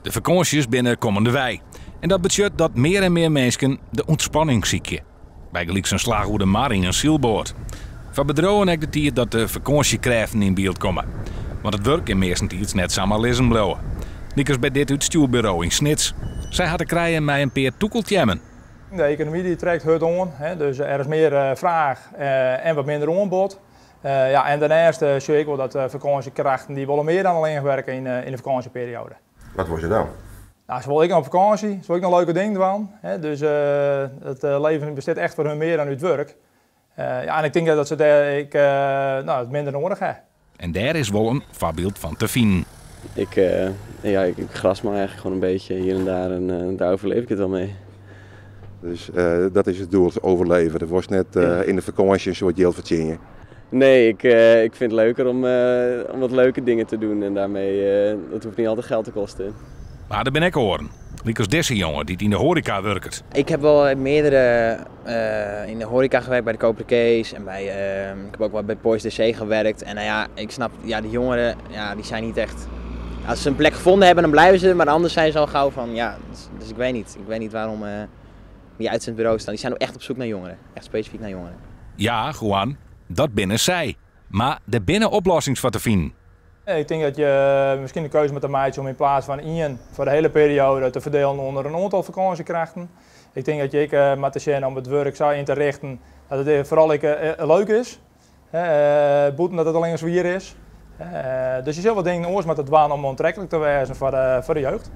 De fakânsjes binne kommendewei. En dat betsjut dat mear en mear minsken de ûntspanning sykje. Bygelyks in slach oer de mar yn in sylboat. Foar bedriuwen ek de tiid dat de fakânsjekrêften yn byld komme. Want it wurk kin meastentiids net samar lizzen bliuwe. Lykas by dit útstjoerburo yn Snits. Sy ha te krijen mei in pear tûkelteammen. De ekonomy dy trekt hurd oan, dus der is mear fraach en wat minder oanbod. Ja, en dêrneist sjoch ik wol dat fakânsjekrachten dy wolle mear dan allinnich werke yn de fakânsjeperioade. Wat wolle se dan? Nou, se wolle ek noch op fakânsje, se wolle ek noch leuke dingen dwaan. Dus it leven bestiet echt foar hun mear dan út wurk. Ja, en ik tink dat se dêr ek, no, it minder noadich ha. En dêr is wol in foarbyld fan te finen. Ik, ja, ik grasmaai eigenlijk gewoon een beetje hier en daar en daar overleef ik het wel mee. Dus dat is it doel, overleve. Do wolst net yn de fakânsje in soad jild fertsjinje. Nee, ik vind het leuker om wat leuke dingen te doen en daarmee, dat hoeft niet altijd geld te kosten. Mar der binne ek oaren, lykas dizze jonge dy't yn de hoareka wurket. Ik heb wel meerdere in de horeca gewerkt, bij de Koperen Kees en ik heb ook wel bij Poiesz DC gewerkt. En nou ja, ik snap, ja, de jongeren, ja, die zijn niet echt. Als ze een plek gevonden hebben, dan blijven ze, maar anders zijn ze al gauw van, ja, dus ik weet niet. Ik weet niet waarom die uitzendbureaus staan. Die zijn ook echt op zoek naar jongeren, echt specifiek naar jongeren. Ja, Juan, dat binne sy. Mar der binne oplossings foar te finen. Ik tink dat je miskien de keuze moatte meitsje om yn plaats fan ien foar de hiele perioade te ferdielen ûnder in oantal fakânsjekrachten. Ik tink dat je ek moatte sjen om it wurk sa yn te richten dat it foaral ek leuk is. Bûten dat it allinnich swier is. Dus je sille wat dingen oars moatte dwaan om oantreklik te wêzen foar de jeugd.